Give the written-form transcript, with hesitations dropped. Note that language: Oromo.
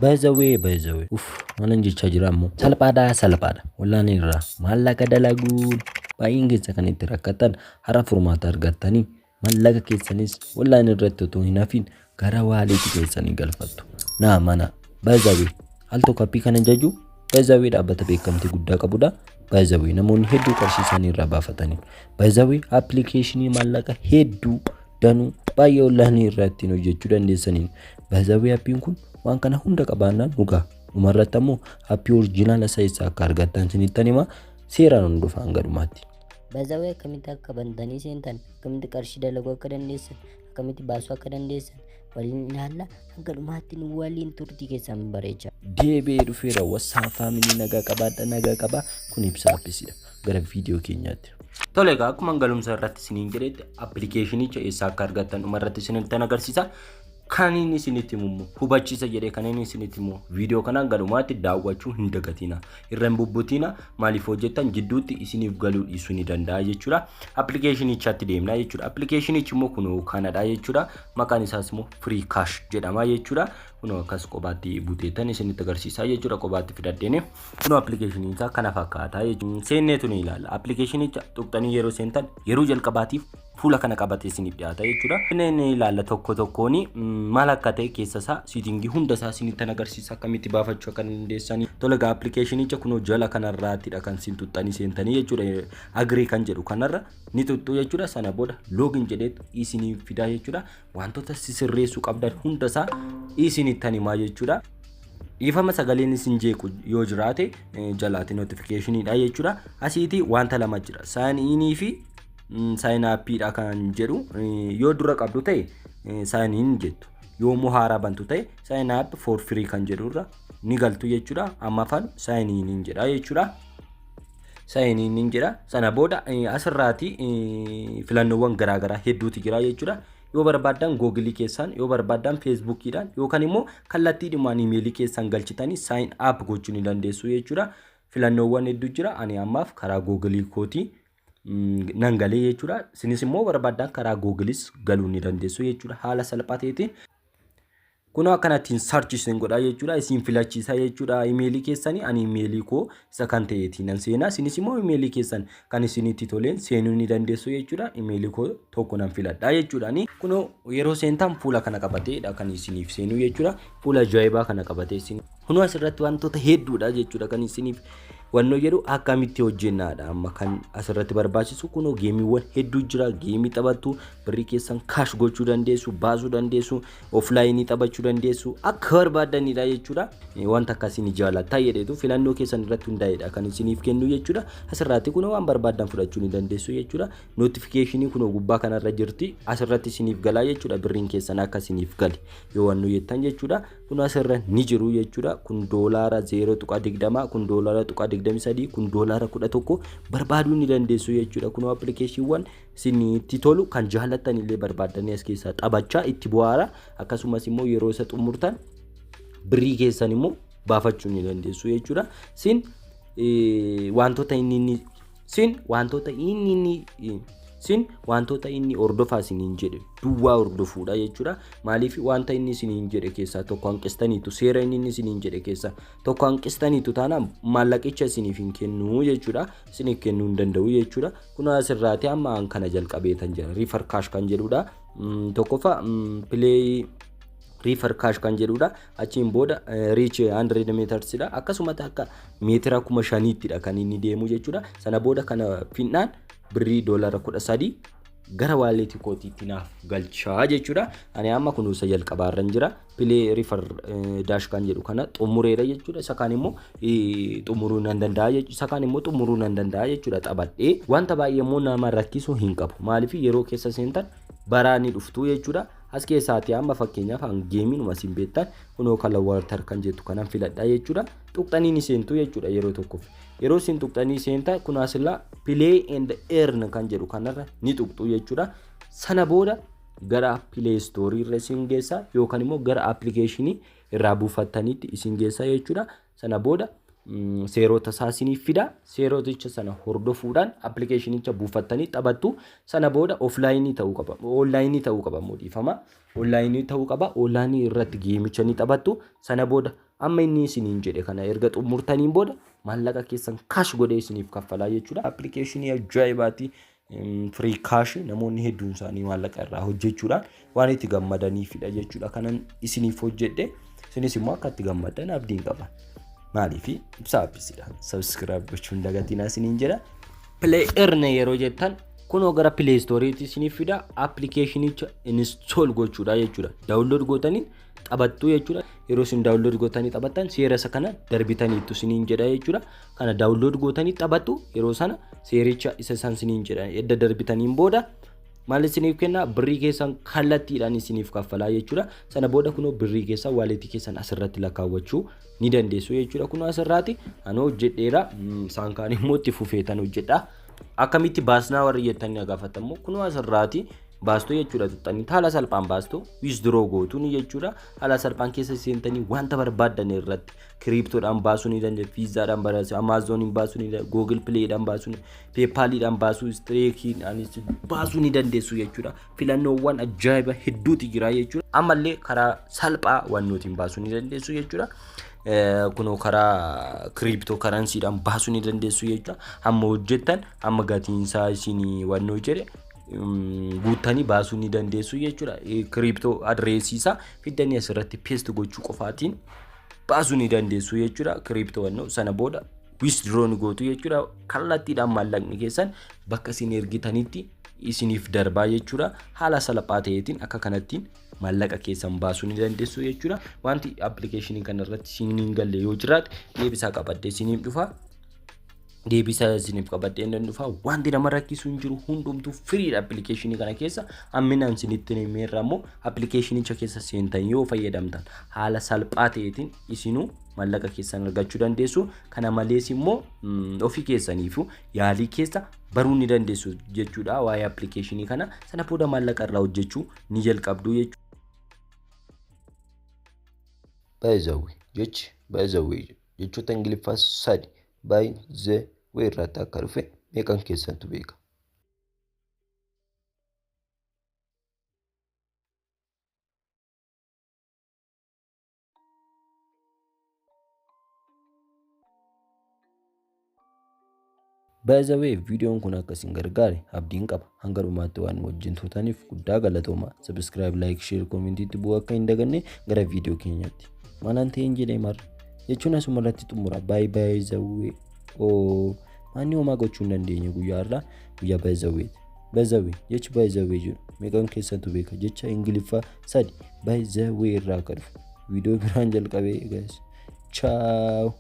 By the way, by the way, uff, maalan jechaa jira ammoo? Salphaadha, salphaadha. Online irraa maallaqa dalaguun baay'een keessa kan itti rakkatan hara furmaata argattanii maallaqa keessanis online irratti otoo hin hafin gara wallet keessanii galfattu. Naa mana, by the way, al tokko appii kana jaju. By the way, dhaabbata beekamtii guddaa qabudha. By the way, namoonni hedduu qarshii isaanii irraa baafatanii. By the way, appilikeeshinii maallaqa hedduu danuu baay'ee online irraa ittiin hojjechuu dandeessaniin. By the way, appiin kun waan kana hunda qabaannaan dhugaa. Dhumarratti ammoo appii original isaa eessaa akka argattan isinittan hima, seeraan hordofaa hanga dhumaatti. By the way, akkamitti akka bantanii seentan, akkamitti qarshii dalaguu akka dandeessan, akkamitti baasuu akka dandeessan waliin ilaalla. Hanga dhumaatti nu waliin turtii keessan bareecha. Deebi'ee dhufeera. What's up family? Nagaa qabaadha, nagaa qabaa. Kun ibsa appisiidha. Gara viidiyoo keenyaatti. Tole egaa, akkuma galumsa irratti isiniin jedhetti appilikeeshinicha eessaa akka argattan dhumarratti isinittan agarsiisa. Kan inni isinitti himu hubachiisa jedhee kan inni isinitti himu, viidiyoo kanaan galumaatti daawwachuu hin dagatina. Irra hin bubbutina, maaliif hojjettan jidduutti isiniif galuu dhiisuu ni danda'a jechuudha. Appilikeeshinichaatti deemna jechuudha. Appilikeeshinichi immoo kunoo kanadha jechuudha. Maqaan isaas immoo Free Cash jedhama jechuudha. Kunoo akkas kophaatti buteettan isinitti agarsiisaa jechuudha. Kophaatti fidadheeni. Kunoo appilikeeshiniin isaa kana fakkaata jechuudha. Seenneetu ni ilaalla. Appilikeeshinicha tuqxanii yeroo seentan yeroo jalqabaatiif fuula kana qabatee isiniif dhiyaata jechuudha. Inni ni ilaalla tokko tokkoon maal akka ta'e, keessa isaa setting hunda isaa isinittan agarsiisa, akkamitti baafachuu akka dandeessanii. Tole egaa, appilikeeshinicha kunoo jala kanarraattidha kan isin tuxxanii seentanii jechuudha. Agree kan jedhu kanarra ni tuxxu jechuudha. Sana booda login jedheetu isiniif fidaa jechuudha. Wantoota sisirreessuu qabdan hunda isaa isinittan himaa jechuudha. Dhiifama, sagaleen isin jeequ yoo jiraate jalaati notificationiidha jechuudha. Asiiti wanta lama jira. Sign inii fi sign upiidha kan jedhu. Yoo dura qabdu ta'e sign in jettu. Yoo immoo haaraa bantu ta'e sign up for free kan jedhurra ni galtu jechuudha. Amma afaan sign in jedha jechuudha. Sign in jedha. Sana booda asirraati filannoowwan garaagaraa hedduutu jira jechuudha. Yoo barbaaddan Googilii keessaan, yoo barbaaddan Feesbuukiidhaan, yookaan immoo kallattiidhumaan imeelii keessan galchitanii sign up gochuu ni dandeessu jechuudha. Filannoowwan hedduu jira. Ani ammaaf karaa Googilii kootii nan galee jechuudha. Isinis immoo barbaaddan karaa Googilis galuu ni dandeessu jechuudha. Haala salphaa ta'eetiin. Kunoo akkanattiin search isin godha jechuudha. Isin filachiisa jechuudha imeelii keessanii. Ani imeelii koo isa kan ta'eetiin nan seenaa. Isinis immoo imeelii keessan kan isinitti toleen seenuu ni dandeessu jechuudha. Imeelii koo tokko nan filadha jechuudha. Kunoo yeroo seentan fuula kana qabateedha kan isiniif seenuu jechuudha. Fuula ajaa'ibaa kana qabatee isin. Kunoo asirratti wantoota hedduudha jechuudha kan isiniif wannoo jedhu, akkamitti hojjennaadha amma kan asirratti barbaachisu. Kunoo gameiiwwan hedduu jira. Gameii taphattu, birrii keessan cash gochuu dandeessu, baasuu dandeessu, offlineii taphachuu dandeessu, akka barbaadanidha jechuudha. Wanta akkasiin jaalattaa jedheetu filannoo keessan irratti hundaa'edha kan isiniif kennu jechuudha. Asirratti kunoo waan barbaadan fudhachuu ni dandeessu jechuudha. Notificationii kunoo gubbaa kanarra jirti, asirratti isiniif galaa jechuudha. Birriin keessan akka isiniif gale yoo wannoo jettan jechuudha. Kun asirra ni jiru jechuudha. Kun doolaara 0.20, kun doolaara .23, kun doolaara 11 barbaaduu ni dandeessu jechuudha. Kunoo appilikeeshiniiwwan isinitti tolu kan jaallattan illee barbaadanii as keessaa taphachaa itti bu'aara. Akkasumas immoo yeroo isa xumurtan birrii keessan immoo baafachuu ni dandeessu jechuudha. Sin wantoota inni sin wantoota inni sin wantoota inni hordofaa isiniin jedhe duwwaa hordofuudha jechuudha. Maaliif? Wanta inni isiniin jedhe keessaa tokko hanqistaniitu, seera inni isiniin jedhe keessaa tokko hanqistaniitu taanaan maallaqicha isiniif hin kennu jechuudha. Isiniif kennuu hin danda'u jechuudha. Kun asirraati amma an kana jalqabeetan jira. Refer cash kan jedhudha. Tokkoffaa play refer cash kan jedhudha. Achiin booda reach 100 metersidha. Akkasumatti akka meetira 5000ttidha kan inni deemu jechuudha. Sana booda kana finnaan birrii doolara 13 gara walletii kootiitti naaf galchaa jechuudha. Ani amma kunuunsa jalqabaarra jira. Play refer dash kan jedhu kana xumureera jechuudha. Isa kaan immoo xumuruu nan danda'a jechuudha. Isa kaan immoo xumuruu nan danda'a jechuudha taphadhee. Wanta baay'ee immoo nama rakkisu hin qabu. Maaliif? Yeroo keessa seentan baraa ni dhuftu jechuudha. As keessaati amma fakkeenyaaf gameiinuma isin beektan kunoo color water kan jettu kanan filadha jechuudha. Tuqxanii ni seentu jechuudha yeroo tokkoof. Yeroo isin tuqxanii seentan kun asirraa play and earn kan jedhu kanarra ni tuqxu jechuudha. Sana booda gara Play Storeii irra isin geessa yookaan immoo gara appilikeeshinii irraa buufattaniitti isin geessa jechuudha. Sana booda seerota isaa isiniif fida. Seeroticha sana hordofuudhaan appilikeeshinicha buufattanii taphattu. Sana booda offlineii ta'uu qaba. Onlineii ta'uu qaba immoo, dhiifama. Onlineii ta'uu qaba. Onlineii irratti gameicha ni taphattu. Sana booda Amma inni isiniin jedhe kana erga xumurtaniin booda maallaqa keessan cash godhee isiniif kaffalaa jechuudha. Appilikeeshinii ajaa'ibaati. Free cash namoonni hedduun isaanii maallaqa irraa hojjechuudhaan waan itti gammadaniifidha jechuudha. Kanan isiniif hojjedhe, isinis immoo akka itti gammaddan abdiin qaba. Maaliif? Ibsaa Appisiidha. Subscribe gochuun dagatinaa isiniin jedha. Play earn yeroo jettan kunoo gara Play Storeetti isiniif fida, appilikeeshinicha install gochuudha jechuudha. Download gootanii taphattu jechuudha. Yeroo isin download gootanii taphattan seera isa kana darbitaniittu isiniin jedha jechuudha. Kana download gootanii taphattu. Yeroo sana seericha isa isaan isiniin jedha edda darbitaniin booda maal isiniif kenna? Birrii keessan kallattiidhaan isiniif kaffalaa jechuudha. Sana booda kunoo birrii keessan walletii keessan asirratti lakkaawwachuu ni dandeessu jechuudha. Kunoo asirraati ani hojjedheera, isaan kaan immoo itti fufeetan hojjedha. Akkamitti baasnaa warri jettanii gaafatammoo, kunoo asirraati baastuu jechuudha. Tuxxanii haala salphaan baastuu, withdraw gootuu jechuudha. Haala salphaan keessa seentanii wanta barbaaddan irratti cryptodhaan baasuu ni dandeessu, Visaadhaan baasuu, Amazoniin baasuu ni dandeessu, Google Playdhaan baasuu, PayPaliidhaan baasuu, Stripeidhaan baasuu ni dandeessu jechuudha. Filannoowwan ajaa'iba hedduutu jira jechuudha. Ammallee karaa salphaa wannootiin baasuu ni dandeessu jechuudha. Kunoo karaa crypto currencydhaan baasuu ni dandeessu jechuudha. Hamma hojjettan, hamma gatiinsaa isinii wannoo jedhe guuttanii baasuu ni dandeessu jechuudha. Crypto addressii isaa fiddanii asirratti paste gochuu qofaatiin baasuu ni dandeessu jechuudha. Crypto wannoo sana booda withdraw ni gootu jechuudha. Kallattiidhaan maallaqni keessan bakka isin ergitanitti isiniif darbaa jechuudha. Haala salphaa ta'eetiin akka kanattiin maallaqa keessan baasuu ni dandeessu jechuudha. Wanti appilikeeshinii kana irratti isiniin hin galle yoo jiraate deebisaa qabadhee isiniif dhufa. Deebisaa isiniif qabadhee nan dhufa. Wanti nama rakkisu hin jiru, hundumtuu freedha appilikeeshinii kana keessa. Hamminaan isinitti himeerra immoo appilikeeshinicha keessa seentan yoo fayyadamtan haala salphaa ta'eetiin isinuu maallaqa keessan argachuu dandeessu. Kana malees immoo ofii keessaniifuu yaalii keessa baruu ni dandeessu jechuudha waa'ee appilikeeshinii kana. Sana booda maallaqa irraa hojjechuu ni jalqabdu jechuudha. By the way, jechi by the way jechoota Ingiliffaa sadi by the way irratti akka dhufe meeqan keessantu beeka? By the way, viidiyoon kun akka isin gargaare abdiin qaba. Hanga dhumaatti waan wajjin turtaniif guddaa galatooma. Subscribe, like, share, commentiitti bu'uu akka hin daganne. Gara viidiyoo keenyaatti. Maalaan ta'een jedhee marra. Jechuun asuma irratti xumura. Bye by the way. Oo, maanni homaa gochuu hin dandeenye, guyyaa har'aa guyyaa by the way. By the way, jechi by the way jedhu meeqan keessantu beeka? Jecha Ingiliffaa sadi by the way irraa akka dhufe. Viidiyoo biraan jalqabee guys. Ciao.